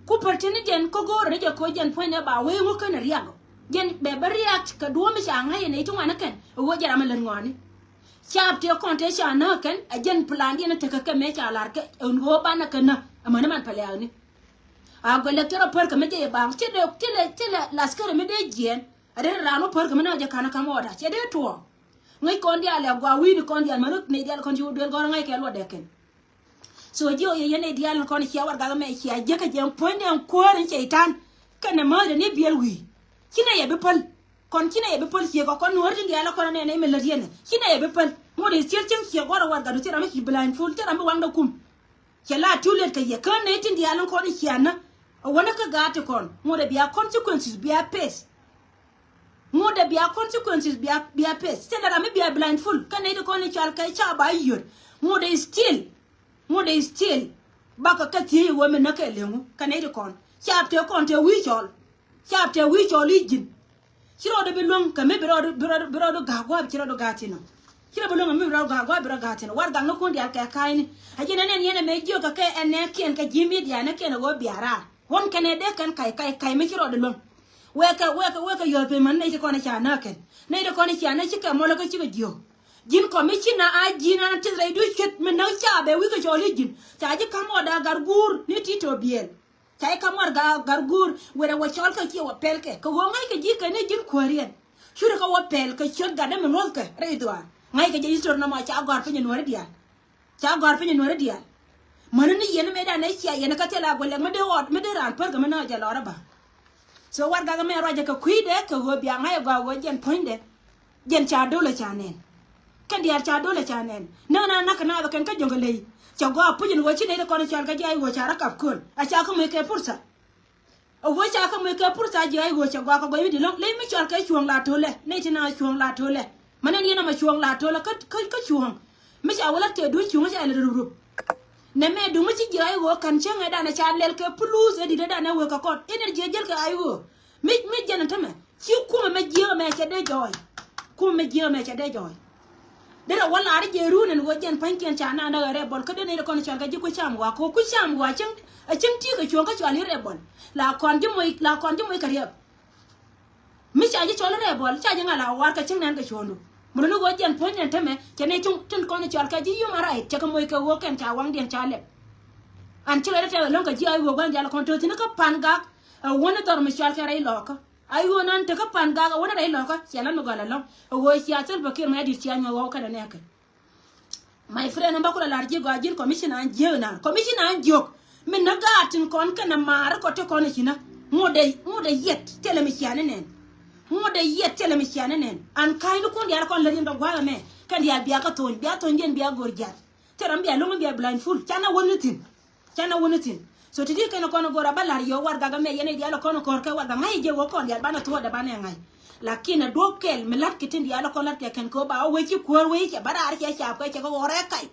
Ku pär tin i̱ jɛn kä go̱o̱r ni jɛ ko̱ jɛn puɔ̱nydɛ ba wee ŋu känɛ riak. Jɛn bɛ bä react kɛ duɔ̱ɔ̱m mi ca ŋa̱c yɛn i̱ ti ŋuan i̱ kɛn ɛ ɣöö jɛn ram mi lät ŋɔaani. Caap tëë kɔn tëë ca näk kɛn ɛ jɛn plan diɛn i̱ tekɛ kɛ mëë ca lar kɛ ɛn ɣöö banɛ kɛ näk. Amäni man pɛlɛ aɣni. A gɔlɛ kɛ rɔ pär kɛ mi jɛ i̱ baŋ. Ti lɛ, ti lɛ, ti lɛ laskari mi dee jiɛɛn. A dee raan wä pär kɛ mi na jɛ ka̱n ɛ ka̱m ɣɔɔda. Cɛ dee tuɔɔk. Ŋäc kɔn diaal ɛ gɔaa wi̱i̱ni kɔn diaal män ni diaal kɔn ci wä duel gɔ̱rä ŋäc kɛ luɔt dee kɛn. So ji̱ ɣöö yɛ yɛn ɛ diaal ni kɔn cia warɛgak ɛmɛ cia jiäkä jɛ ɛn puɔ̱nydɛ ɛn kuäär ɛn cɛy-tan. Kɛnɛ määthdɛ ni biɛl wi̱i̱. Ci nɛ yɛ bi päl. Kɔn ci nɛ yɛ bi päl ciek ɔ kɔn nuɔ̱ɔ̱ri tin diaal ɛ kɔn ɛ nɛn ɛ mi lät yɛn ɛ. Ci nɛ yɛ bi päl. Ŋot ɛ still cieŋ ciek guɔ̱r ɛ warɛgak du thil ram mi ci blindfold, thil ram mi waŋdɛ kum. Cɛ la too late kɛ yɛ kään nɛy tin diaal in kɔn in cia̱a̱nä. A wänä kä gaat ti kɔn ŋot ɛ bia consequences bia face. Ŋot ɛ bia consequences bia, bia face. Thil ram mi bia blindfold kä nɛy ti kɔn in cɔal kɛ ca ba yöt. Ŋot ɛ still. Ŋot ɛ still. Bakɛ kɛ thiec ɛ ɣöö mi näk kɛ leŋu kä nɛy ti kɔn. Ca tëë kɔn tëë wi̱i̱ cɔl. Ca tëë wi̱i̱ cɔl i̱ ji̱n. Ci rɔɔdu bi luäŋ kɛ mi bi rɔɔdu, bi rɔɔdu, bi rɔɔdu ga̱a̱k gua̱a̱p, ci rɔɔdu ga̱a̱k thi̱n ɔ. Ci rɔɔdu bi luäŋ kɛ mi bi rɔɔdu ga̱a̱k gua̱a̱p, bi rɔɔdu ga̱a̱k thi̱n ɔ. Warɛgakni kun diaal kɛ ka̱a̱cni. A ji̱n ɛn ɛn yɛn ɛmɛ jiök kɛ kɛ ɛn nɛɛkiɛn kɛ ji̱ midia nɛɛkiɛn ɛ ɣöö bia raar. Ɣɔn kɛn ɛ dee kɛn ka̱c, ka̱c, ka̱c mi ci rɔɔdu luäŋ. Wekɛ, wekɛ, wekɛ yɔ̱ɔ̱th piny män nɛy ti kɔn ɛ ca nääk kɛn. Nɛy ti kɔn ɛ cia nääk ci kɛ mɔlä kä cikɛ jiök. Ji̱n kɔmicina a ji̱n an tith rɛydu cuet mi näk ca bɛ wi̱i̱ kɛ cɔɔl i̱ ji̱n. Ca ji̱ ka̱m ɣɔda gat guur ni ti tɔ biɛl. Ca i̱ ka̱m ɣɔr ga-, gat guur wërɛ wä cɔl kä ciɛ wä pɛl kɛ. Kɛ ɣöö ŋa̱ckɛ ji̱ kɛ ni ji̱n kuääriɛn. Curɛ kä wä pɛl kɛ ciöt gatdä mi luɔ̱thkɛ rɛy dhuaar. Ŋa̱ckɛ jɛ history nɔmɔ ca gɔ̱a̱r piny ɛ nuääri diaal. Ca gɔ̱a̱r piny ɛ nuääri diaal. Mäni ni yɛn mëëdan ɛ cia yɛn kä thil a guɛlɛk mi dee ɣɔt, mi dee raan pär kɛ mi nä jɛ lɔrä ba. So warɛgak ɛmɛ ruacɛ kɛ kui̱dɛ kɛ ɣöö bia ŋa̱c ɛ gɔaa ɣöö jɛn puɔ̱nydɛ. Jɛn ca dolɛ ca nɛn. Kɛn diaal ca dolɛ ca nɛn. Näk na nak kɛ naath kɛn kä jɔ̱ŋ kɛ ley. Cɛ gɔaa puc in ɣöö ci nɛy ti kɔn cɔal kɛ ji̱ a i̱ ɣöö ca rɔ kap kööl. A ca kä muc kɛ pursa. A ɣöö ca kä muc kɛ pursa ji̱ a i̱ ɣöö cɛ gɔaa kɛ gɔaa wi̱cdɛ lo̱ŋ. Ley mi cɔal kɛ cuɔ̱ɔ̱ŋ la tolɛ. Nɛy ti na cuɔ̱ɔ̱ŋ la tolɛ. Mɛ nɛn yɛn ɛmɛ cuɔ̱ɔ̱ŋ la tolɛ kä, kä, kä cuɔ̱ɔ̱ŋ. Mi ca wä lat kɛ duun cuŋä ca lɛ rup rup. Nɛ mɛ duŋä ci jiɛ a i̱ ɣöö ka̱n cäŋɛ danɛ ca lɛl kɛ puluth ɛ di̱t ɛ danɛ wek kɛ kɔn. Energy ɛ jäl kɛ a i̱ ɣöö. Mi, mi jɛn ɛ tämɛ. Ci kumɛ mɛ jiɛ mɛ cɛ dee jɔɔy. Kumɛ mɛ jiɛ mɛ cɛ dee jɔɔy. Derɛ wä la̱r jɛ run ɛn ɣöö jɛn pa̱nykiɛn ca naan däk ɛ rɛbɔl. Kä dee nɛy dee kɔn cɔal kɛ ji̱ ku cam ɣɔaa. Kɛ ku cam ɣɔaa cäŋ, ɛ cäŋ ti̱i̱ kɛ cuɔ̱ɔ̱ŋ kä cɔal i̱ rɛbɔl. La kɔn ji̱ moc, la kɔn ji̱ moc kɛ riɛp. Mi ca ji̱ cɔl rɛbɔl, ca ji̱ ŋa̱ la war kɛ cieŋ nɛn kɛ cuɔ̱ɔ̱ŋdu. Mun ni ɣöö jɛn puɔ̱ny nɛn tämɛ, cɛ ni cuŋ tin kɔn cɔal kɛ ji̱ human right, cɛ kɛ moc kɛ ɣöö kɛn ca waŋdiɛn ca lɛp. An ci lɔcdä tɛth ɛlɔ̱ŋ kɛ ji̱ a i̱ ɣöö gua̱n diaal kɔn te thi̱n kä pa̱n gak, ɛ wäni dhɔr mi cɔal kɛ rɛy lɔkä. A i̱ ɣöö nan te kä pa̱n gak, ɛ wäni rɛy lɔkä, cɛ la mi gɔl ɛlɔ̱ŋ. Ɛ ɣöö cia Salva Kiir Mayardit cia nyuɔ̱th ɣɔw kɛnɛ nɛɛkɛ. My friend, ɛn bä kulɛ lar ji̱ gɔaa ji̱n commissioner an jiäk inan. Commissioner an jiök. Min nä gaat tin kɔn kɛnɛ maar kɔ ti kɔn i̱ cinä. Ŋot dee, ŋot dee yɛt thilɛ mi cia ni nɛn. Ŋot dee yɛt thilɛ mi cia ni nɛn. An ka̱ny ni kun diaal kɔn lät in dɔ gua̱a̱th ɛmɛ. Kɛn diaal bia kä thony. Bia thonydiɛn bia go̱r jiath. Thil ram bia lo̱ŋ bia blindfold. Canɛ wä ni thi̱n. Canɛ wä ni thi̱n. So ti̱ti̱ kɛn kɔn go̱r a bä la̱r yɛ warɛgak ɛmɛ yɛn i̱ diaal kɔn kɔr kɛ warɛgak ŋa̱c jɛ wä kɔn diaal banɛ thuɔ̱ɔ̱dɛ banɛ ŋa̱c. Lakin ɛ duɔ̱p kɛl mi la̱t kɛ tin diaal kɔn la̱t kɛ kɛn kɛ wä ba wä wec ci kuäär wec cɛ bä raar cɛ caap kɛ cɛ kɛ ɣɔr ɛ kac.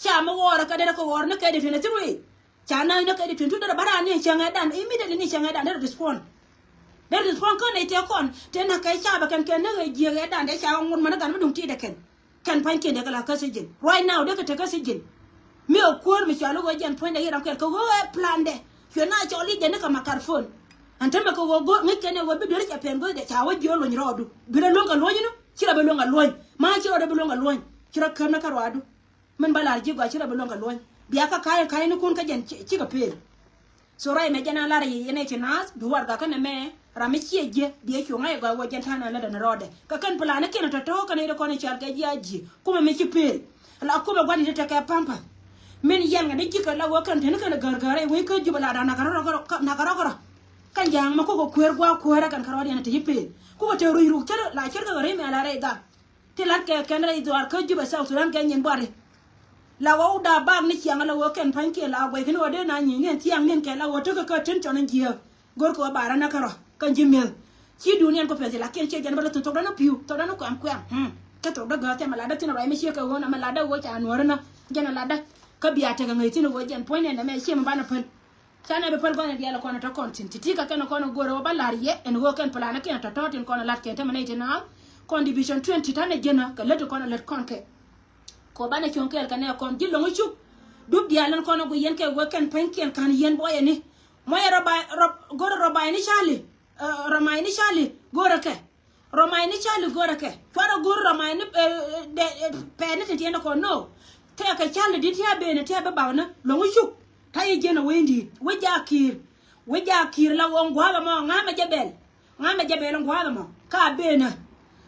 Ca mi ɣɔr ɛ kɛ derɛ kɛ ɣɔr ni kɛ di twenty three. Ca na̱a̱c ni kɛ di twenty two derɛ bä raar ni cäŋɛ dan immediately ni cäŋɛ dan derɛ respond. Derɛ respond kä nɛy tëë kɔn tëë na̱k kɛ caap ɛ kɛn kɛ näk ɛ jiɛk ɛ dan dee ca ɣɔr ŋot män ɛ gan mi duŋ ti̱i̱t ɛ kɛn. Kɛn pa̱nykiɛn dee kɛ la kä sijin. Right now dee kɛ te kä sijin. Mi ɛ kuäär mi cɔal i̱ ɣöö jɛn puɔ̱nydɛ i̱ ram kɛl kɛ ɣöö ɛ plandɛ. Cuɛ na cɔl i̱ jɛn ni kɛ makarfon. Ɛn tämɛ kɛ ɣöö go̱o̱r ŋäc kɛn ɛ ɣöö bi dueeri cɛ pɛn go̱o̱rdɛ ca wä jiöör luɔ̱ny rɔɔdu. Bi rɛ luäŋ kɛ luɔ̱ny ni ci rɛ bi luäŋ kɛ luɔ̱ny. Ma ci rɔɔdɛ bi luäŋ kɛ luɔ̱ny. Ci rɔ käm ni kä ruaadu. Min bä lar ji̱ gɔaa ci rɔ bi luäŋ kɛ luɔ̱ny. Bia kä ka̱a̱c ka̱a̱c ni kun kä jɛn ci, cikɛ pëël. So ruac mɛ jɛn a lar yɛ yɛn ɛ ci naath bi warɛgak kä nɛmɛ ram mi ciɛ jiɛ biɛ cuŋ a yɛ gɔaa wä jɛn ta̱a̱ na lätdɛ ni rɔɔdɛ. Kɛ kɛn plan ni kiɛn tɔ̱tɔ̱ kɛn i̱ rɛ kɔn i̱ cal kɛ ji̱ a ji̱ kumɛ mi ci pëël. La kumɛ gua̱n i̱ ti tekɛ pampers. Min yɛn ŋɛ di ji̱ kɛ la wä kɛn teni kɛn gär gär i̱ wec kä Jubɛ la da̱a̱n nakä rɔ nakä rɔ kärɔ. Kɛn ja̱a̱ŋ mɛ kukɛ kueer gua̱a̱k kueerä kɛn kärɔɔdiɛn ti ci pëël. Kukɛ te ruc ruk cär la cär kɛ ɣän rɛy mɛ la rɛy gak. Ti lat kɛ kɛn rɛy dhuaar kä Jubɛ South Sudan kɛ nyin buari. La ɣɔw da bak ni ciaŋ la ɣöö kɛn pa̱nykiɛn la guɛc kɛn ɣöö dee na nyieny ni ɛn thiaŋ ni ɛn kɛ la ɣöö tekɛ kä tin cɔn in jiääk. Go̱rkɛ ɣöö ba rän ɛ kärɔ̱ kɛn ji̱ mi̱eth. Ci duuniɛn kɔ pɛth ci lakiɛn ciɛ jɛn bä la thok thokdä ni pi̱u thokdä ni kuɛm kuɛm. Kä thokdä gääth tɛmɛ latdä thin ruac mi ciek kɛ ɣöö na mɛ latdä ɣöö ca nuäärä na jɛn ɛ latdä. Kä bia tekɛ ŋäc thin ɣöö jɛn puɔ̱nydɛ nɛmɛ ciɛ mi banɛ päl. Canɛ bi päl gua̱n in diaal kɔn tɔ̱ kɔn thi̱n ti̱ti̱ kä kɛn kɔn go̱o̱rɛ wä bä la̱r yɛ ɛn ɣöö kɛn plan kɛn tɔ̱tɔ̱ tin kɔn la̱t kɛn tämɛ nɛy ti naath. Kɔn division twenty ta̱nɛ jiänä kɛ lät ti kɔn lät kɔn kɛ. Kɛ ɣöö banɛ cuɔ̱ŋ kɛɛl kɛ nɛ kɔn ji̱ lo̱ŋ cuk. Dup diaal in kɔn ɛ guic yɛn kɛ ɣöö kɛn pa̱nykiɛn ka̱n yɛn buɔyɛ ni. Muɔyɛ rɔba, rɔb, go̱rɛ rɔba ini cali. Rɔma ini cali go̱rɛ kɛ. Rɔmay ni cali go̱rɛ kɛ cuarɛ go̱r rɔmay ni pɛɛni tin tiɛn kɔn no. Tɛkɛ cali di tiɛ ben tiɛ bi bak ni lo̱ŋ cuk. Ta yi jiɛn a wen di̱i̱t wi̱c ja ki̱i̱r. Wi̱c ja ki̱i̱r la ɣöö ŋua̱a̱th ɛmɔ ŋa̱mɛ jɛ bɛl. Ŋa̱mɛ jɛ bɛl ŋua̱a̱th ɛmɔ ka ben ɛ.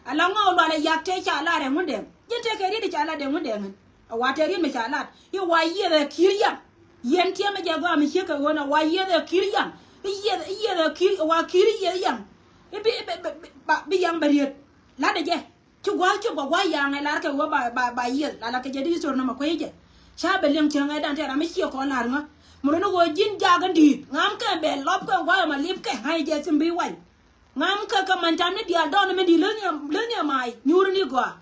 Ala ŋɔw lual ɛ yak tëë ca lar ɛ ŋundɛŋ ji̱n tëë kɛ riet ca lar dɛ ŋundɛŋ. Ɛ wa tëë riet mi ca lar i̱ wa yiëth ɛ ki̱i̱r yam. Yɛn tiɛmɛ jɛ gɔaa mi ciek kɛ ɣöö na wa yiëth ɛ ki̱i̱r yam. Yieth, yieth a ki̱i̱r, wa ki̱i̱r yieth yaŋ. I̱ bi, bi, bi, bi, ba, bi yaŋ bɛ riet. La̱t ɛ jɛ. Ci gua̱a̱th cop kɛ gua̱a̱th yaŋ ɛ lar kɛ ɣöö ba, ba, ba yieth. La la kɛ jɛ di sor nɔmɔ kuec jɛ. Ca bɛ liŋ cäŋ ɛ dan tɛɛr ram mi ciɛ kɔn la̱r ŋä. Muruni ɣöö ji̱n jakä di̱i̱t. Ŋam kɛ bɛ lɔp kɛ gua̱a̱th ɛmɔ lip kɛ ŋa̱c jɛ thim bi wany. Ŋam kɛ kɛ man tam ni diaal dɔɔn mi di lä ni, lä ni ɛmay nyuuri ni gɔaa.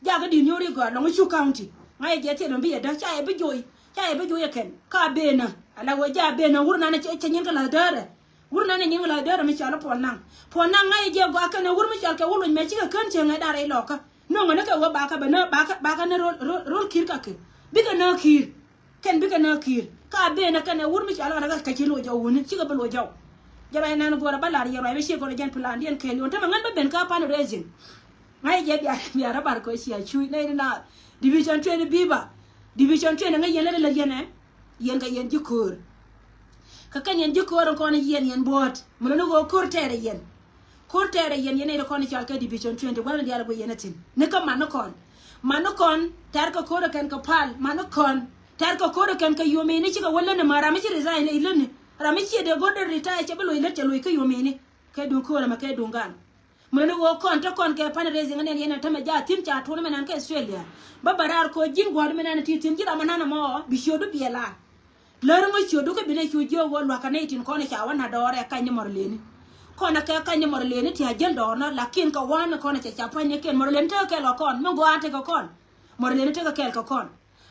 Jakä di̱i̱t nyuuri gɔaa lɔŋ i̱ cu county. Ŋa̱c ɛ jɛ thil mi bi yɛ däk ca yɛ bi joy. Ca yɛ bi joy ɛ kɛn. Ka benä. Ala ɣöö ja benä wur nanɛ cɛ nyin kɛ la̱th däärɛ. Wur nanɛ nyin kɛ la̱th däärɛ mi cɔal i̱ Puɔl Naŋ. Puɔl Naŋ ŋa̱c ɛ jɛ gɔaa kɛn ɛ wur mi cɔal kɛ wur luny mɛ cikɛ kän cieŋ ɛ dar rɛy lɔkä. Nuɔ̱ŋ ɛ ni kɛ ɣöö bakɛ bɛ nä, bakɛ, bakɛ nä ro̱l, ro̱l, ro̱l ki̱i̱r kakɛ. Bikɛ nä ki̱i̱r. Kɛn bikɛ nä ki̱i̱r. Ka benä kɛn ɛ wur mi cɔal ɣän ɛ kɛ ci loc jɔw wuni. Cikɛ bi loc jɔw. Jɛ ruac nan go̱o̱rä bä lar yɛ ruac mi ciek kɔn ɛ jɛn plan diɛn kɛɛliw. Tämɛ ŋän bä ben kä pan raising. Ŋa̱c jɛ bia, bia rɔ bar kɔ cia cuc nɛy ni na. Division twenty biba. Division twenty ŋäc yɛn lät lät yɛn ɛ. Yɛn kɛ yɛn ji̱ köör. Kɛ kɛn yɛn ji̱ köör in kɔn yɛn, yɛn buɔ̱ɔ̱t. Mi lɔ ni ɣöö köör tɛɛrɛ yɛn. Ko̱r tɛɛrɛ yɛn, yɛn nɛy ti kɔn i̱ cɔal kɛ division twenty gua̱n in diaal ɛ guic yɛn ɛ thi̱n. Ni kä man ni kɔn. Man ni kɔn tɛr kɛ ko̱r ɛ kɛn kɛ pal. Man ni kɔn tɛr kɛ ko̱r ɛ kɛn kɛ yomini cikɛ wä läni ma ram mi ci resign i̱ läni. Ram mi ciɛ dee go̱r dee retire cɛ bi loc lät cɛ loc kä yomini. Kɛ duŋ ko̱r ɛmɛ kɛ duŋ gan. Mën ni ɣöö kɔn te kɔn kɛ fundraising nɛn yɛn ɛ tämɛ jaat thi̱n ca tuɔ̱n mɛ nan kä Australia. Bä bä raar ko̱ ji̱n gua̱a̱r mɛ nan ti thi̱n ji̱ ram ɛ nan ɛmɔ bi ciötdu biɛ laar. Lär ŋä ciötdu kä binɛ cu jiök ɣöö lua̱kä nɛy tin kɔn ca wä na dɔɔrɛ kac ni mɔr leni. Kɔn a kɛ kac ni mɔr leni ti a jäl dɔɔr nɔ lakin kɛ wan kɔn a cɛ ca pa̱ny ni kɛn mɔr leni tekɛ kɛl kɛ kɔn mi gɔaa tekɛ kɔn. Mɔr leni tekɛ kɛl kɛ kɔn.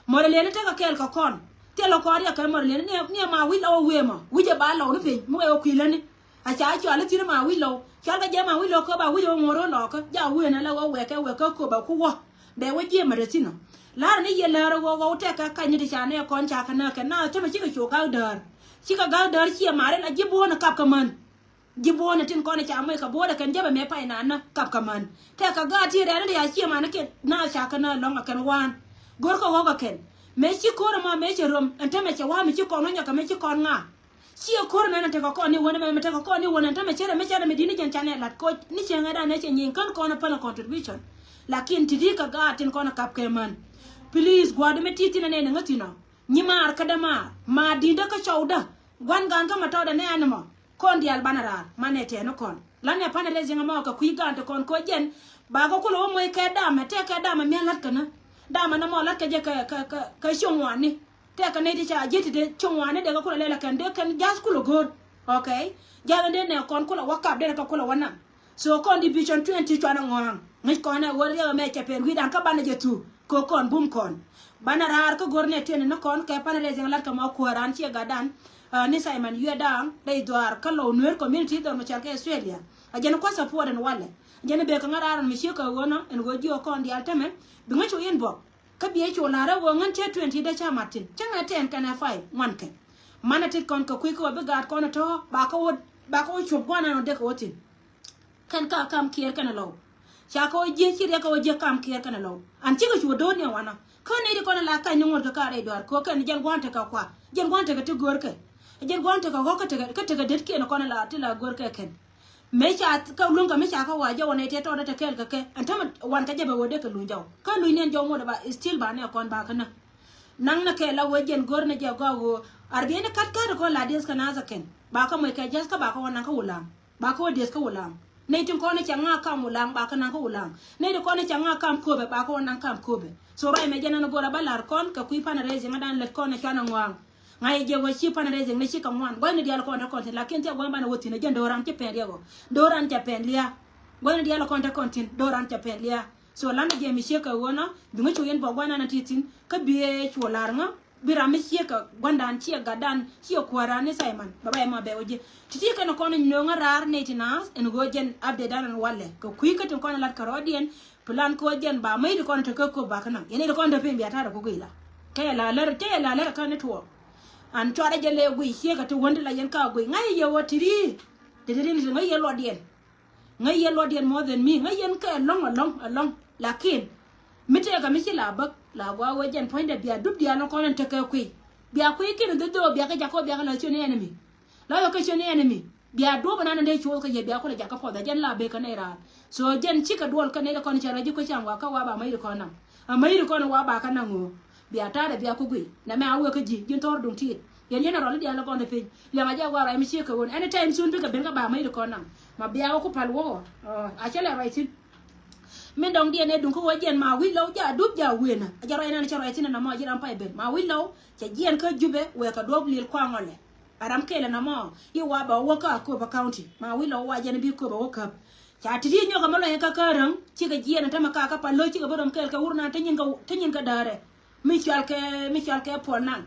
Mɔr leni tekɛ kɛl kɛ kɔn. Thilɛ kɔn riɛk kɛ mɔr leni ni, ni ma wi̱c la wä wee mɔ wi̱c ɛ ba lɔw ni piny mi wee wä kui̱ läni. A ca cual i̱ thi̱n ma wi̱c lɔw cual kɛ jɛ ma wi̱c lɔw kä ba wi̱c ɛ wä ŋuɔ̱r wä lɔkä ja wee na la wä wɛkɛ wɛkɛ köp a ku wä. Bɛ wä jiɛm a rɛthinɔ. La̱rä ni yɛ läärä ɣɔw ɣɔw tɛkɛ kac ni ti ca nɛ kɔn ca kɛ nääkɛ na tämɛ cikɛ cu gak däär. Cikɛ gak däär ciɛ mari la ji̱ buɔ̱ɔ̱n kap kɛ män. Ji̱ buɔ̱ɔ̱n tin kɔn ca moc kɛ buɔ̱ɔ̱dɛ kɛn jäpɛ mɛ pay na nä kap kɛ män. Tɛkɛ gaat ti rɛɛn ni ti ca ciɛ mani kɛn na ca kɛ nä lɔ̱ŋ kɛ kɛn waan. Go̱rkɛ ɣɔ̱kɛ kɛn. Mɛ ci ko̱r ɛmɔ mɛ cɛ röm ɛn tämɛ cɛ wa̱a̱ mi ci kɔn wä nyɔkɛ mɛ ci kɔn ŋa̱a̱. Ciɛ ko̱r mɛn tekɛ kɔn ni wänɛ mɛn tekɛ kɔn ni wänɛ tämɛ cɛrɛ mi cɛrɛ mi di̱t ni jɛn canɛ lat koc ni cieŋɛ dan nɛ cɛ nyieny kän kɔn pälä contribution. Lakin ti ti kɛ gaat tin kɔn kap kɛ män. Please gua̱a̱r di mi ti thin ɛnɛ ni ŋä thin ɔ nyi maar kä dämaar maar di̱ndä kä cɔwdä gua̱n gaan kä ma tɔɔdɛ nɛ animal. Kɔn diaal banɛ raar manɛ tɛɛni kɔn lanɛ panɛ rɛ ziŋ ɛmɔ kɛ kui̱ gaan ti kɔn koc jɛn. Bakä kulɛ wä moc kɛ damɛ tɛk kɛ damɛ mi̱a̱n la̱t kɛ ni damɛ nɔmɔ la̱t kɛ jɛ kɛ kɛ kɛ kɛ cioŋ wani. Tɛk kɛ nɛy ti ca ji̱ ti dee cioŋ wani dee kɛ kulɛ lɛl ɛ kɛn dee kɛn ja̱th kulɛ go̱o̱r. Okay. Ja̱th ɛn dee nɛ kɔn kulɛ wä kap dee kɛ kulɛ wä naŋ. So kɔn division twenty cuanɛ ŋɔ̱a̱ŋ ŋäc kɔn ɛ ɣöö riɛk ɛmɛ cɛ pɛn wi̱i̱dan kä banɛ jɛ thuk. Kɛ kɔn bum kɔn banɛ raar kä go̱r nɛ tiɛn ni kɔn kɛ panɛ rɛ ziŋ lat kɛ ma kuäär an ciɛ gat dan. Ni Simon yuɛ da̱a̱ŋ rɛy dhuaar kä Lɔw Nueer community dhɔr mi cɔal kɛ Australia. A jɛn kua̱ support ɛn walɛ. A jɛn bek kɛ ŋa̱ raar ɛn mi ciek kɛ ɣöö nɔ ɛn ɣöö jiök kɔn diaal tämɛ bi ŋäc cu inbox. Kä biɛ cu la̱r ɛ ɣöö ŋän cɛ twenty dee ca mat thi̱n cä ŋɛ ten kɛnɛ five ŋuan kɛ. Manɛ tit kɔn kɛ kui̱ kä wä bi gaat kɔn ɛ tɔ̱ ba kä wä ba kä wä cuɔp gua̱n ɛn ɔ dee kɛ wä thi̱n. Kɛn ka kam kiɛɛr kɛn ɛ Lɔw. Ca kɛ wä jiɛ ci riɛk kɛ wä jiɛ kam kiɛɛr kɛn ɛ Lɔw an cikɛ cu wä do̱r ni ɛ wanɔ. Kä nɛy ti kɔn ɛ la kac ni ŋuɔ̱t kɛ ka rɛy duaar kɛ wä kɛn jɛn gua̱n tekɛ kua jɛn gua̱n tekɛ ti görkɛ. Jɛn gua̱n tekɛ ɣɔ̱k kä tekɛ kä tekɛ det kiɛn kɔn ɛ la ti la görkɛ kɛn. Mëë ca kä luŋ kɛ mi ca kä wa jɛ wä nɛy tëë tɔɔdä te kɛɛl kɛ kɛ ɛn tämɛ wan kɛ jɛ bɛ wä dee kɛ luny jɔw kä luny ni ɛn jɔw ŋuɔ̱t ɛ ba still ba nɛ kɔn ba kä nä. Naŋ nɛ kɛ la wee jɛn go̱r nɛ jɛ gɔaa ɣöö arbiɛni kat kat kɔn la dieth kɛ naath ɛ kɛn ba kä moc kɛ ja̱th kä ba kä wä naŋ kä wulaŋ. Ba kä wä dieth kä wulaŋ nɛy tin kɔn cɛ ŋa̱a̱ kam wulaŋ ba kä naŋ kä wulaŋ. Nɛy tin kɔn cɛ ŋa̱a̱ kam köpɛ ba kä wä naŋ kam köpɛ. So ruac mɛ jɛ nɛn go̱r ɛ ba la̱r kɔn kɛ kui̱ pan rɛy ziŋ ɛ dan lät kɔn ɛ cuan ɛ ŋɔaŋ. Ŋa̱c jɛ wä ci pan rɛy ziŋ ni ci kɛ ŋuan gua̱cni diaal kɔn te kɔn thi̱n lakin thiak gua̱n banɛ wä thi̱n ɛ jɛn do̱ran ci pɛn riɛk ɔ. Do̱ran cɛ pɛn lia̱a̱. Gua̱cni diaal kɔn te kɔn thi̱n do̱ran cɛ pɛn lia̱a̱. So lanɛ jɛ mi ciek kɛ ɣöö nɔ bi ŋä cu yɛn bɔ gua̱n anɛ ti thi̱n kä bi ɛ cu la̱r ŋä. Bi ram mi ciek kɛ gua̱ndan ciɛ gatdan ciɛ kuääran ni Simon bɛ ba yɛ ma bɛ wä ji̱. Ti̱ti̱ kɛn kɔn nööŋä raar nɛy ti naath ɛn ɣöö jɛn update dan ɛn walɛ kɛ kui̱ kä tin kɔn lat kärɔɔdiɛn. Plan kɛ ɣöö jɛn ba mäc ti kɔn te kä köp ba kä naŋ yɛn nɛy ti kɔn te piny bia ta̱rɛ ku guic la. Kɛ yɛ la lär cä yɛ la lär kä ni tuɔɔk. An cuarɛ jɛ lɛ guic ciek kɛ ti wän ti la yɛn ka guic ŋa̱c yɛ wä ti ri. Ti ti ri ni ti ŋa̱c yɛ luɔtdiɛn. Ŋäc yɛn luɔtdiɛn more than me ŋäc yɛn kɛ ɛlɔ̱ŋ ɛlɔ̱ŋ ɛlɔ̱ŋ. Lakin mi tëëkɛ mi ci la bäk la gua wee jɛn puɔ̱nydɛ bia dup diaal ni kɔn in tekɛ kui̱. Bia kui̱ kiɛn in dhädhöö bia kɛ jakä wä bia kɛ la ciöt ni enemy. La wee kɛ ciöt ni enemy bia duɔ̱ɔ̱p in an in dee cuɔth kɛ yɛ bia kulɛ jakä puɔth ɛ jɛn la bek kɛ nɛy raar. So jɛn cikɛ duɔl kɛ nɛy kɔn cɛ rɔ ji̱ kui̱ cam wa kä wa ba mäc ri kɔn naŋ. Ɛ mäc ri kɔn wa ba kä naŋ ɣöö bia ta̱a̱dɛ bia ku guiy nɛmɛ a wee kä ji̱ ji̱n thɔr duŋ tiit. Yɛn general diaal lɛ gɔn te piny liɛŋ a jɛ wa ruac mi ciek kɛ ɣöö anytime soon bikɛ ben kä ba mäc ti kɔn naŋ. Ma bia wä ku pal wä ɣɔ a cä lɛ ruac thi̱n. Min dɔŋdiɛn ɛ duŋ kä wä jiɛn ma wi̱c lɔw ja dup ja wienä a jɛ ruac nɛn cä ruac thi̱n ɛn ɛmɔ a ji̱ ram pay ben ma wi̱c lɔw. Cɛ jiɛn kä Jubɛ wëë kɛ duɔ̱p lil kuaŋ ɔlɛ. A ram kɛl ɛn ɛmɔ i̱ wa bɛ wä kä Akobo County ma wi̱c lɔw wa jɛn bi Akobo wä käp. Ca ti̱ti̱ nyɔk ɛmɛ lɔny kä kä räŋ cikɛ jiɛn ɛn tämɛ ka kä pal lo̱c cikɛ bä röm kɛɛl kɛ wur nan te nyin kä, te nyin kä däärɛ. Mi cual kɛ, mi cual kɛ puɔl nan.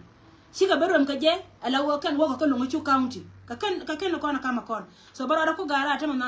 Cikɛ bä röm kɛ jɛ ala wä kɛn wä kɛ kä Loŋ Cuk County kɛ kɛn, kɛ kɛn kɔn ɛ kamɛ kɔn. So bä rɔɔdɛ ku ga̱a̱r a tämɛ na